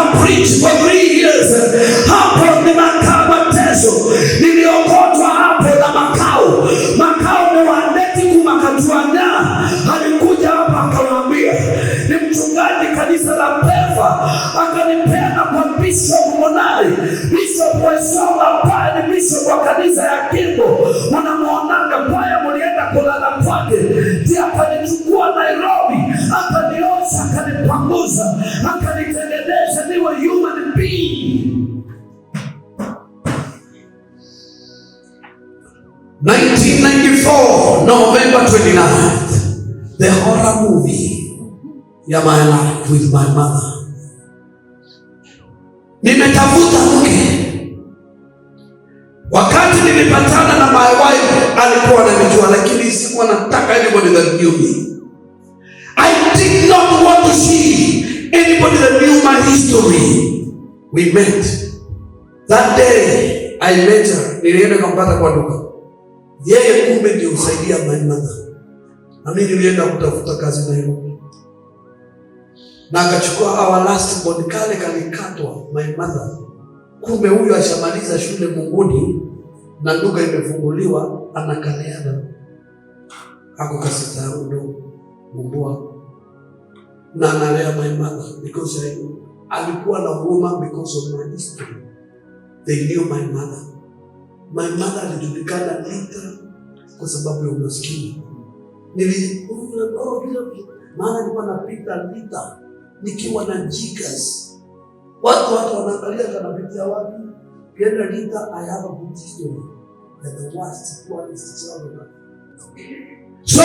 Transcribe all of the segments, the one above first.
Have preached for 3 years. Hapo ni makaa mateso. Niliokotwa hapo na Makau. Makau ni wandeti kumakatuanya. Alikuja hapa akawaambia ni mchungaji kanisa la Pefa, akanipeana kwa Bishop Monari. Bishop Wesonga pale ni bishop wa kanisa ya Kimbo, mnamwonanga pale, mulienda kulala kwake. Ndiye akanichukua Nairobi, akaniosha, akanipanguza, akanitengeneza niwe human being. 1994, November 29th, the horror movie ya my life with my mother. Nimetafuta mke. Wakati nilipatana na my wife alikuwa ananijua, lakini sikuwa nataka anybody that knew me. I did not want to see anybody that knew my history. We met. That day I met her. Nilienda kumpata kwa duka. Yeye kumbe ndio usaidia my mother. Na mimi nilienda kutafuta kazi Nairobi. Na akachukua our last born, kale kalikatwa my mother. Kumbe huyu ashamaliza shule Munguni na duka imefunguliwa, anakaleana ako kasita ndo Mumbua na analea my mother because alikuwa na huruma because of my history. They knew my mother. My mother alijulikana Lita kwa sababu ya umaskini. Nili oh, maana nilikuwa napita Lita nikiwa na jiggers. Watu wanaangalia kanapitia wapi? Kienda Lita, I have a good history. And the worst, poorest child on earth. So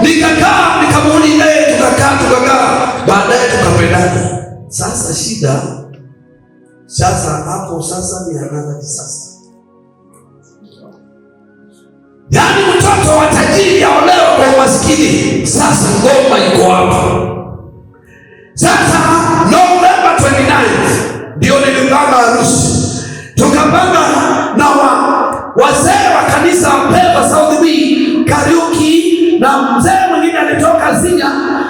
nikakaa nikamuuliza yeye, tukakaa tukakaa, baadaye tukapendana. Sasa shida sasa hapo sasa ni another disaster. Yaani mtoto wa tajiri aolewe kwa umaskini. Sasa ngoma iko hapo. Sasa November 29th ndio nilipanga harusi, tukapanga na wazee wa kanisa Mpemba South B, Kariuki na mzee mwingine alitoka Zinya.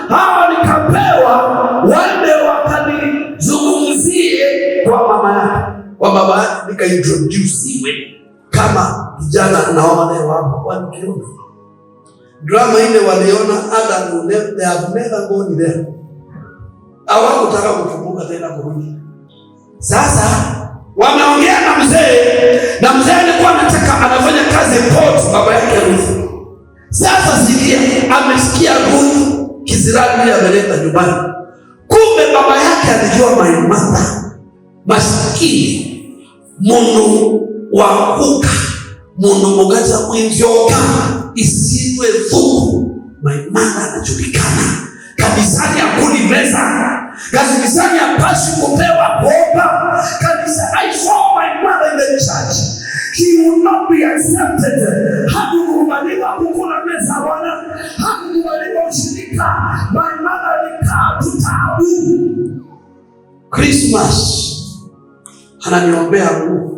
Hawa nikapewa waende wakanizungumzie kwa mama yake, kwa baba yake, nikaintroduce kama kijana naoa naye wapo wanikiona drama ile waliona hata they have never gone there, hawakutaka kukumbuka tena kurudi. Sasa wameongea na mzee, na mzee alikuwa anataka anafanya kazi port, baba yake Ruth. Sasa sikia, amesikia Ruth kisirani ile ameleta nyumbani, kumbe baba yake alijua my mother maskini mundu wa kuka mundu mugaza mwinzyoka isiwe thuku. My mother anajulikana kanisani, hakuni meza kanisani, hapashi kupewa kuomba kanisa. I saw my mother in the church, she would not be accepted. Hakukubaliwa kukula meza Bwana, hakukubaliwa ushirika. My mother alikaa tu taabu. Christmas ananiombea nguo.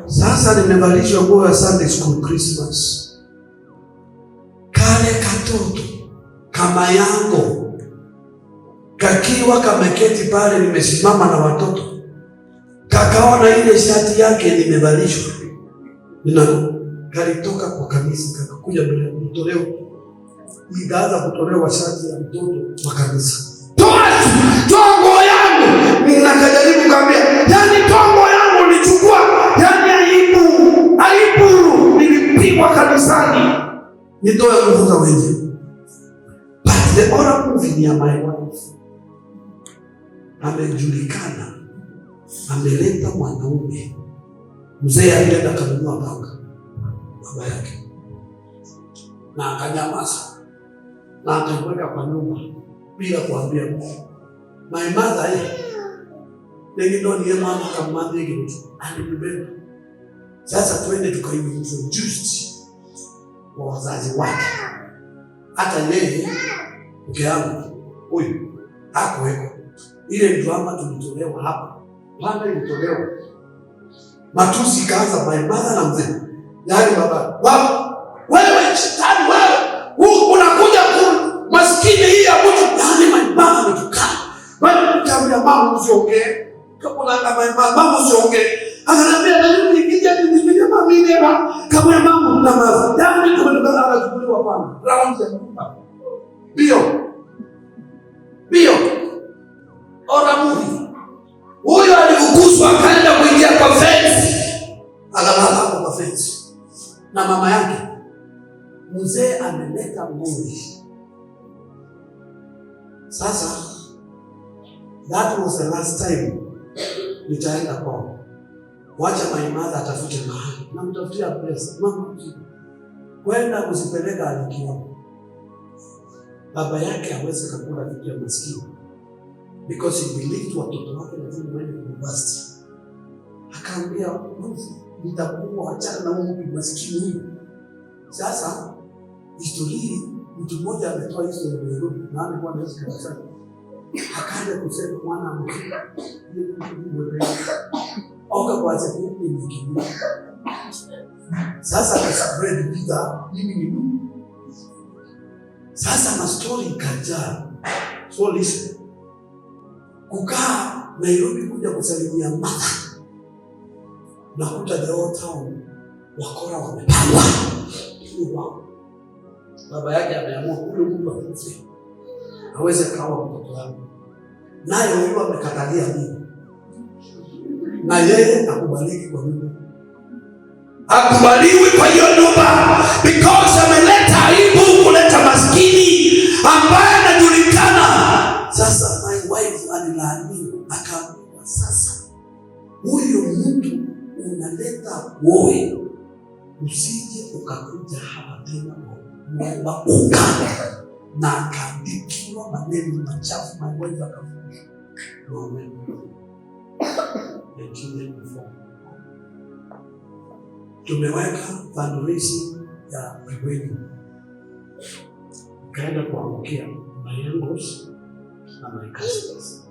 Sasa nimevalishwa nguo ya Sunday school Christmas. Kale katoto kama yango kakiwa kameketi pale, nimesimama na watoto, kakaona ile shati yake nimevalishwa, nina kalitoka kwa kanisa, kakakuja mbele ya mtoleo, ikaanza kutolewa shati ya mtoto wa kanisa. Toa, toa nguo yangu. Nakajaribu kaambia, yani toa nguo yangu nilichukua, yani aibu, aibu, nilipigwa kanisani. Nitoe nguvu za wenyewe. But the horror movie ni ya my wife. Amejulikana, ameleta mwanaume mzee, alienda akanunua panga baba yake, na akanyamaza na akaiweka kwa nyumba bila kuambia mtu. My mother eh, niye mwana kamwambia alinibeba. Sasa twende tukaintroduce kwa wazazi wake. Hata yeye mke yangu huyu hakuweko. Ile drama tulitolewa hapa, panga ilitolewa, matusi ikaanza, my mother na mzee, yaani baba wewe shetani wewe, unakuja ku maskini hii ya mtu, yaani my mother ametukana. Bali mtaambia mama Mama usiongee. Kama mama usiongee. Akaniambia na mimi nikija nikija mama mimi hapa kama mama na mama. Yaani mtu ndo anachukuliwa kwanza. Round ya nyumba. Bio. Bio. Ora movie. Huyo alifukuzwa akaenda kuingia kwa fence. Akalala hapo kwa fence. Na mama yake. Mzee ameleta ngumi. Sasa that was the last time nitaenda kwao. Wacha my mother atafute mahali. Namtafutia pesa. Mama kwenda kuzipeleka alikiwa. Baba yake hawezi kukula vitu ya maskini. Because he believed watoto wake lazima waende university. Akaambia Ruth, nitakuwa achana na huyu mtu maskini huyu. Sasa historia, mtu mmoja ametoa history Nairobi na alikuwa anaishi kanisani. Akaja kusema mwana amefika. Oka kwanza kumbe ni kitu. Sasa akaspread bidhaa, mimi ni Mungu. Sasa ma story ikajaa. So listen. Kukaa Nairobi kuja kusalimia mother. Nakuta the whole town wakora wamepangwa. Wow. Baba yake ameamua huyo mtu akufe. Aweze kawa mtoto wangu. Naye huyu amekatalia mimi. Na yeye akubaliki kwa nyumba. Akubaliwi kwa hiyo nyumba because ameleta aibu, kuleta maskini ambaye anajulikana. Sasa my wife alilaaniwa, akaambiwa sasa huyo mtu unaleta woe, usije ukakuja hapa tena kuomba unga. Na akaandikiwa maneno machafu, my wife akafukuzwa. 1994 tumeweka fundraising ya pre-wedding, kaenda kuangukia my uncles na my cousins.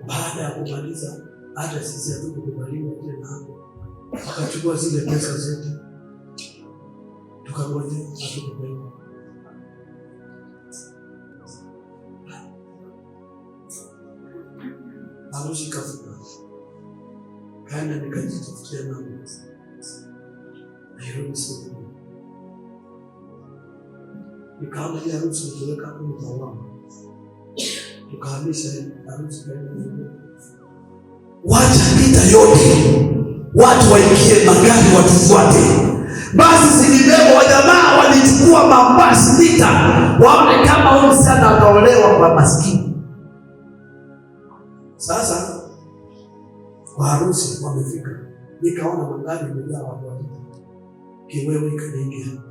Baada ya kumaliza, hata sisi hatukukubaliwa tena hapo, wakachukua zile pesa zetu, tukangoja, hatukupewa. Harusi ikafika, kaenda nikajitafutia mama Nairobi sokoni, nikaona ile harusi nikiweka hapo nitauawa. Tukahamisha harusi kaenda Nairobi. Wacha vita yote, watu waingie magari watufuate. Basi zilibebwa, wajamaa walichukua mabasi vita, waone kama huyu msichana ataolewa kwa maskini. Sasa kwa harusi wamefika, nikaona magari imejaa watu watatu, kiwewe ikaniingia.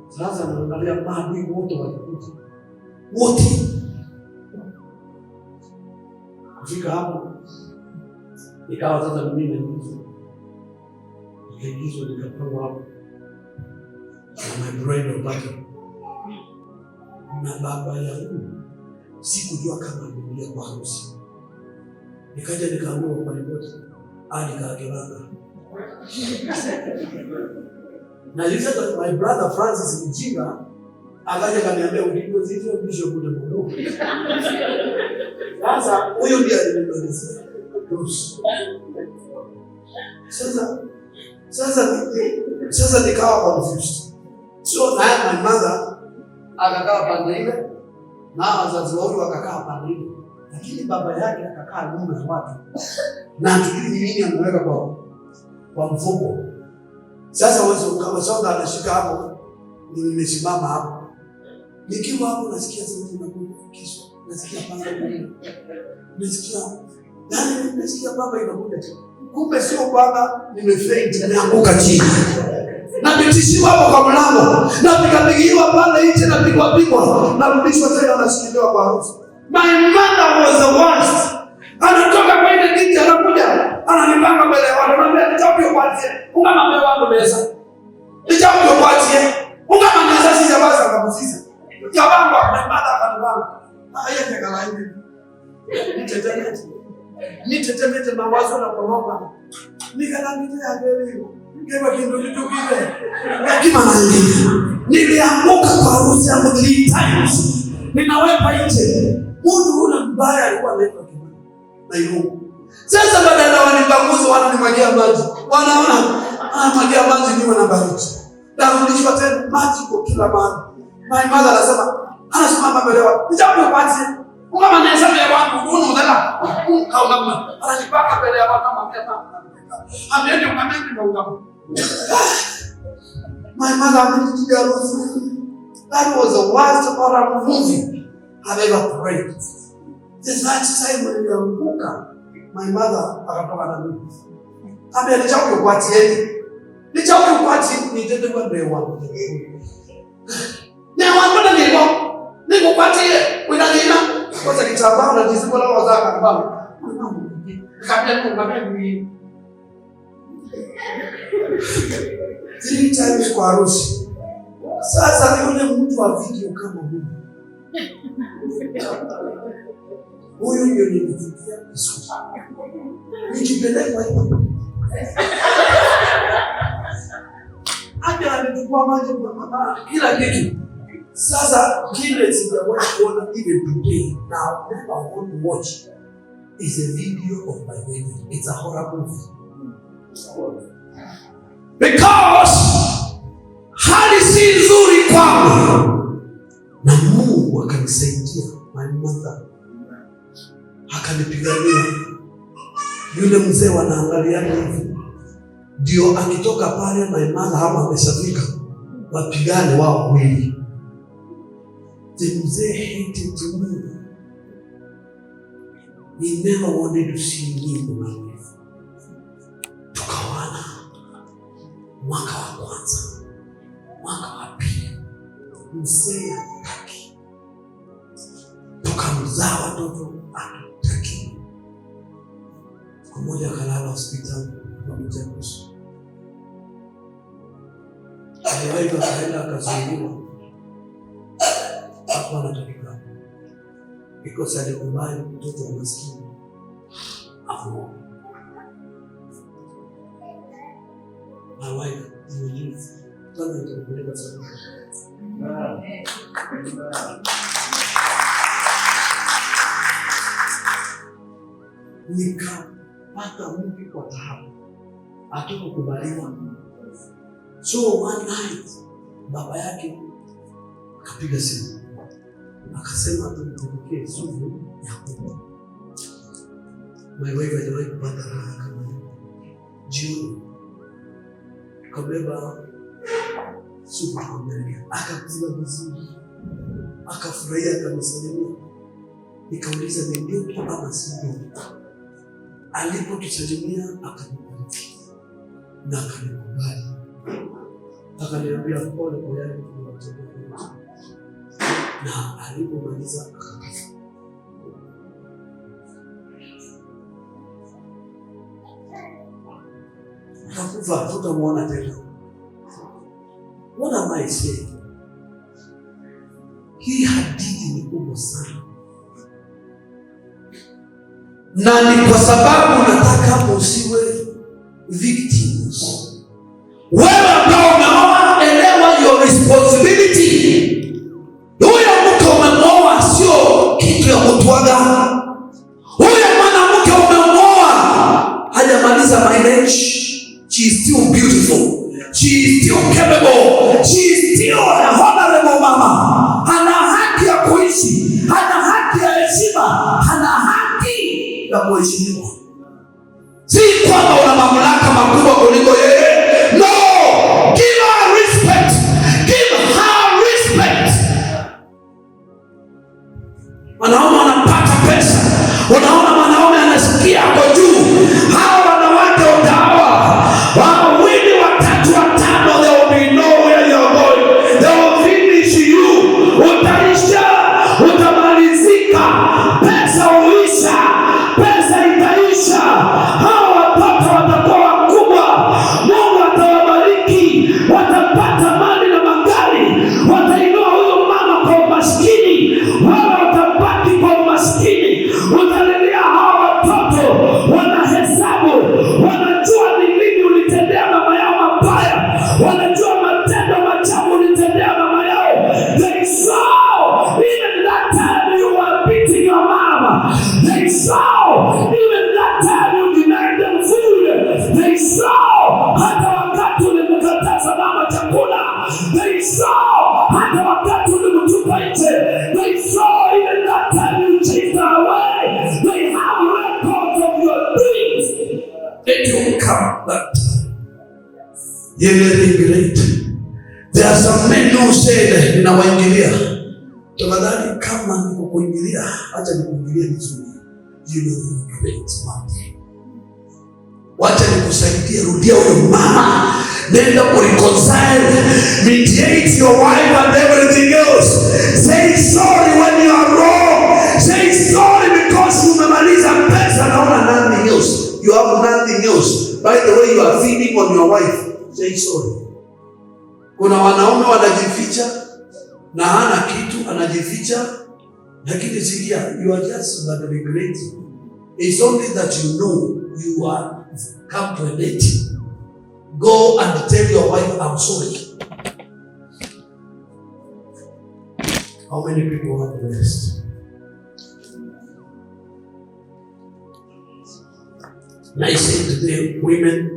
Sasa naangalia maadui wote walikuja wote. Kufika hapo ikawa sasa mimi naingizwa, nikaingizwa, nikapangwa hapo na my bridal party na baba yangu. Sikujua kama ameingia kwa harusi. Nikaja nikaambiwa kwa ripoti, nikaakebanga. Na you said that my brother Francis Mjinga akaja kaniambia ulipo zivyo bishop utamuona. Sasa huyo ndiye alinimalizia. Sasa nikawa confused. So na my mother akakaa pande ile na wazazi wa huyu wakakaa pande ile, lakini baba yake akakaa nyuma ya watu na hatujui ni nini ameweka kwa mfuko. Sasa wewe kama songa anashika hapo, nimesimama hapo, nikiwa hapo nasikia sauti inakuja kisu, nasikia panga kulia, nasikia yani, nasikia baba inakuja, kumbe sio baba, nimefaint, nimeanguka chini. Napitishiwa hapo kwa mlango, napikapigiwa pale nje, napigwa pigwa, narudishwa tena, nashikiliwa kwa harusi. My mother was the worst. Anatoka kwa ile kiti, anakuja ananipanga mbele ya watu, ananiambia nichape ukwatie, ungama mbele wangu meza, nichape ukwatie, ungama meza sisi basi akakusisa. Kabangwa, my mother akanibanga. Haya nikala hivi. Nitetemete. Nitetemete mawazo na kuomba. Nikalangilia mbele. Ngema kindu kitukile. Lakini mara nyingine nilianguka kwa harusi yangu 3 times. Ninawekwa nje. Mtu ule mbaya alikuwa anaitwa Kimani. Nairobi. Sasa badala wanipanguze, wananimwagia maji. Wanaona, ah, mwagia maji niwe na baridi. Narudishwa tena maji kwa kila mahali. My mother anasema, anasimama mbele yao. Nijapo kwati. Kama naweza mbele wangu unu udala. Kaunga. Ananipaka mbele ya watu, anamwambia mama. Ambieni ukameni na unga. My mother amenipiga harusi. That was the worst horror movie I've ever prayed. The third time nilianguka, my mother akatoka na mimi. Ambia nichauke kwati yeni. Nichauke kwati nitende kwa ndewa. Ne wapata niko. Niko kwati wina dina. Kwanza kitambaa na jisipo la wazaka kibao. Kabla kumwambia ni three times kwa harusi. Sasa yule mtu wa video kama huyu. Huyu ndio nilifikia vizuri. Nikipelekwa hivi. Hata amechukua maji kila kitu. Sasa kile sijawahi kuona even today, now never want to watch, is a video of my wedding. It's a horror movie. Because hali si nzuri kwangu. Na Mungu akanisaidia, my mother akanipigania. Yule mzee wanaangaliana hivi, ndio akitoka pale my mother hapa ameshafika, wapigane wao wawili. The mzee hated me. He never wanted to see me in my life. Tukaoana mwaka wa kwanza, mwaka wa pili, mzee hataki. Tukamzaa watoto, hatutaki. Siku moja akalala hospitali kwa Machakos. Aliwahi akaenda akazuiliwa, hakuwa anatakikana because alikubali mtoto wa maskini amuoe. My wife you live. Kwanza nitakupeleka sana. Nikapata mke kwa taabu, hatukukubaliwa. So one night baba yake akapiga simu akasema tumpelekee supu ya kuku. My wife hajawahi kupata raha kama hiyo. Jioni tukabeba supu tukampelekea, akakula vizuri, akafurahia, akanisalimia. Nikauliza ni ndoto ama si ndoto? Alipotusalimia akanibariki na akanikubali, akaniambia pole kwa yale tuliwatendea, na alipomaliza akakufa. Akakufa, hatutamwona tena. What am I saying? Hii hadithi ni kubwa sana, na ni kwa sababu nataka musiwe victims. Wewe ambao umeoa, elewa your responsibility. Huyo mke umemwoa sio kitu ya kutwaga. Huyo mwanamke umemwoa hajamaliza mileage. She is still beautiful. She is still capable. She is still a honorable mama. Ana haki ya kuishi, ana haki ya heshima, ana haki ya kuheshimiwa. Si kwamba una mamlaka makubwa kuliko yeye. No, give her respect. Give her respect. Wanaume wanapata pesa, unaona mwanaume anasikia ako juu. Hawa wanawake utaoa wawili, watatu, watano, they will be nowhere you are going. They will finish you. Utaisha, utamalizika, pesa huisha, pesa itaisha. Hawa watoto watakuwa wakubwa. saw hata wakati ulimtupa nje. They saw even that time you chased her away. They have records of your doings. It will come that time. You will regret. There are some men who said, ninawaingilia. Tafadhali kama nikukuingilia, acha nikuingilie vizuri. You will regret one day. Wacha nikusaidie, rudia huyo mama, nenda kureconcile, mediate your wife and everything else. Say sorry when you are wrong. Say sorry because umemaliza pesa na una nothing else. You have nothing else. By the way, you are feeding on your wife. Say sorry. Kuna wanaume wanajificha na hana kitu, anajificha, lakini sikia, you are just but regretting. It's only that you know you are come to a date. Go and tell your wife, I'm sorry. How many people want rest? And I say to the women,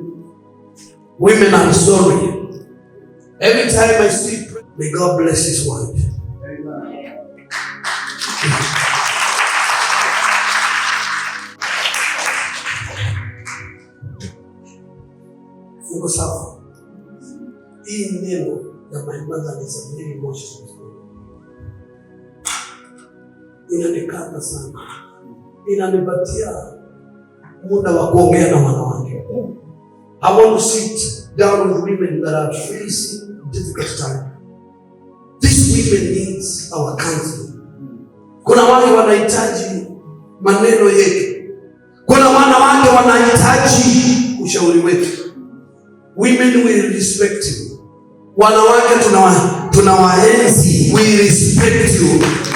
women, I'm sorry. Every time I see, may God bless his wife. Amen. Mungu sawa. Hii neno ya my mother is a very emotional story. Inanikata sana. Inanipatia muda wa kuongea na wanawake. I want to sit down with women that are facing difficult time. These women needs our counseling. Kuna wale wanahitaji maneno yetu. Kuna wanawake wanahitaji ushauri wetu. Women will respect you. Wanawake tunawaenzi. We respect you.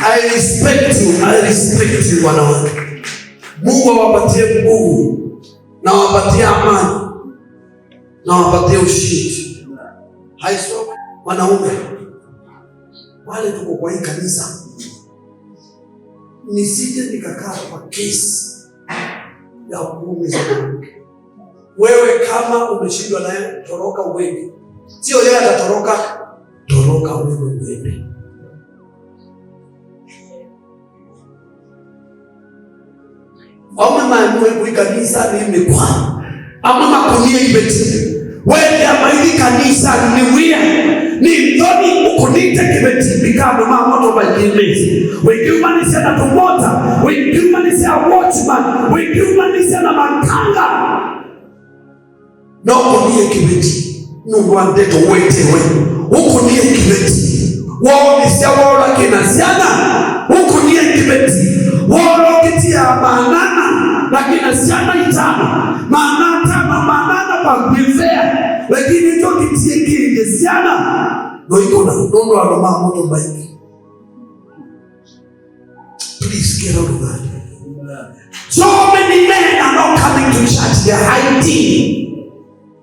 I respect you. I respect you wanawake. Mungu awapatie nguvu na awapatie amani na awapatie ushindi. Haiso wanaume wale tuko kwa hii kanisa, nisije nikakaa kwa kesi ya kuumiza mwanamke. Wewe kama umeshindwa naye, toroka uende. Sio yeye atatoroka, toroka wewe uende. Aume maamue kui kanisa ni mikwa. Ama makunie ibeti. Wende ama kanisa ni wia. Ni ndoni ukunite kibeti bikame ma moto by kimezi. Wikiumanisia na tumota, wikiumanisia watchman, wikiumanisia na makanga. No kunie kibeti. Nungu andeto wetewe. Ukunie kibeti. Waonisia waola kina siana. Ukunie kibeti. Waolokitia manana. Lakini siana itano. Manata manana kwa kuivea. Lakini hicho kitie kinge siana. No ikona. Nungu aloma moto baiki. Please get out of that. So many men are not coming to church. They are hiding.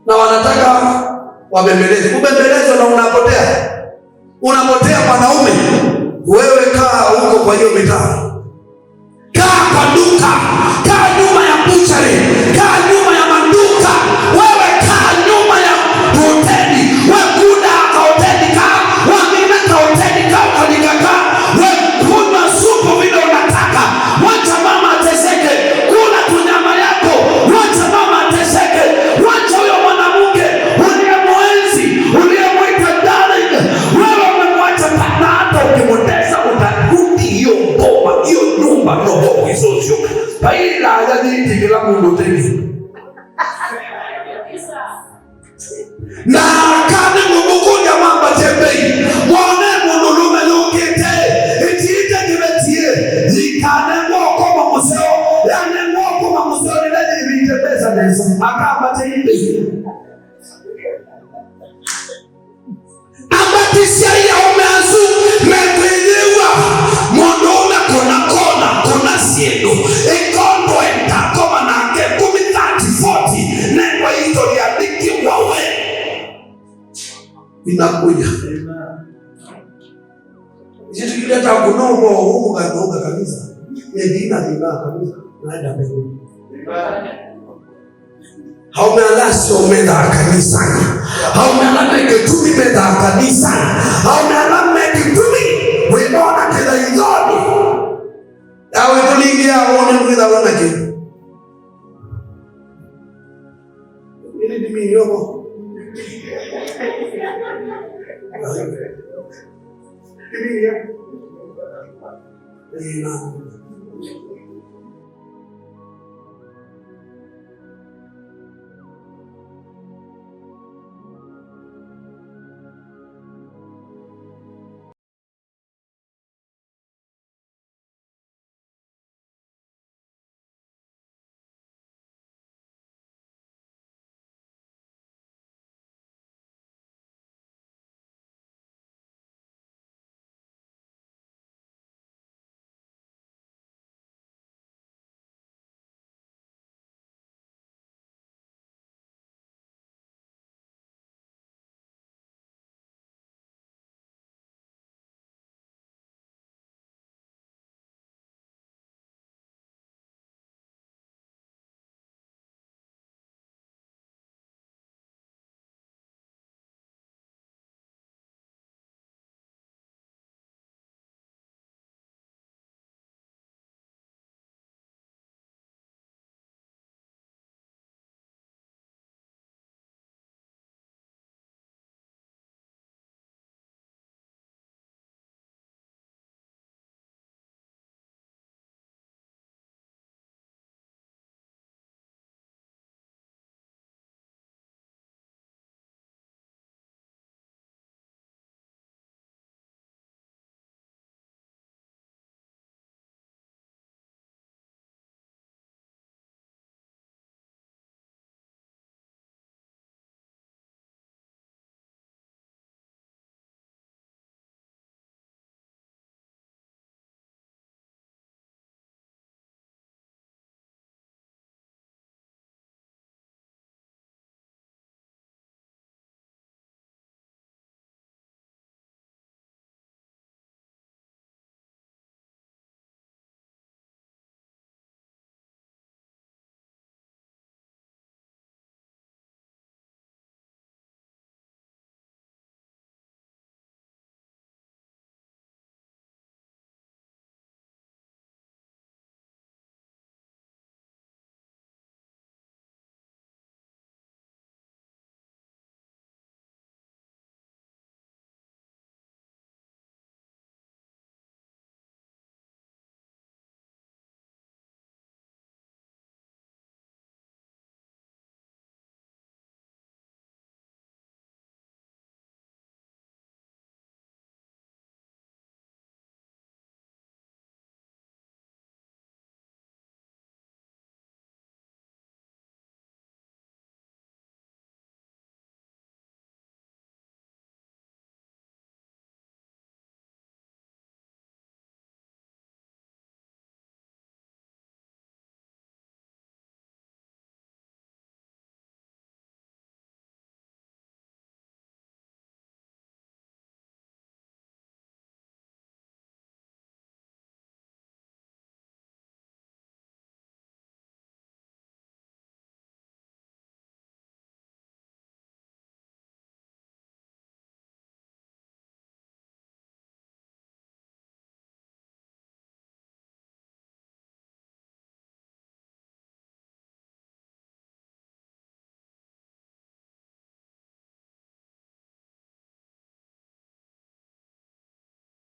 Na wanataka wabembeleze. Kubembelezwa na unapotea. Unapotea mwanaume. Wewe kaa huko kwa hiyo mitaa. Kaa kwa duka. Kaa nyuma ya butchery. Kaa nyuma ya maduka. Wewe kaa nyuma ya hoteli. Wewe kuda ka hoteli kaa. Wamina ka hoteli kaa ukalika kaa. Wewe kunywa supu vile unataka. Wacha mama ateseke. Kula tu nyama yako. Wacha mama ateseke. Wacha huyo mwanamke uliyemuenzi, uliyemuita darling. Wewe umemwacha na hata ukimutesa utarudi hiyo boma, hiyo nyumba roho hizo sio. Paila hajaditi kila mundu tena. Na kane mubukunya mamba tembei. Mwane munulume yukite. Itiite kibetie. Yikane mwoko mamuseo. Yane mwoko mamuseo ni nani ibitembeza nesa. Akamba teibe. Ambatisia ya umeazu. Mekweyewa. Mwanaume kona kona. Kona siendo. Ekondo entakoma na ke 10, 30, 40. Nengwa historia diki wawe. Inakuja. Jitu kile ta kunogo huko kadoga kabisa. Edina dina kabisa. Naenda mbele. Haumealasi omeda kanisa. Aume ala me kitumi methaa kanisani. Aume ala me kitumi winona kithaithoni. Awe tulingia wone kwitha wona kindu. Ili ndimiyomo. Ndimiya. Ina.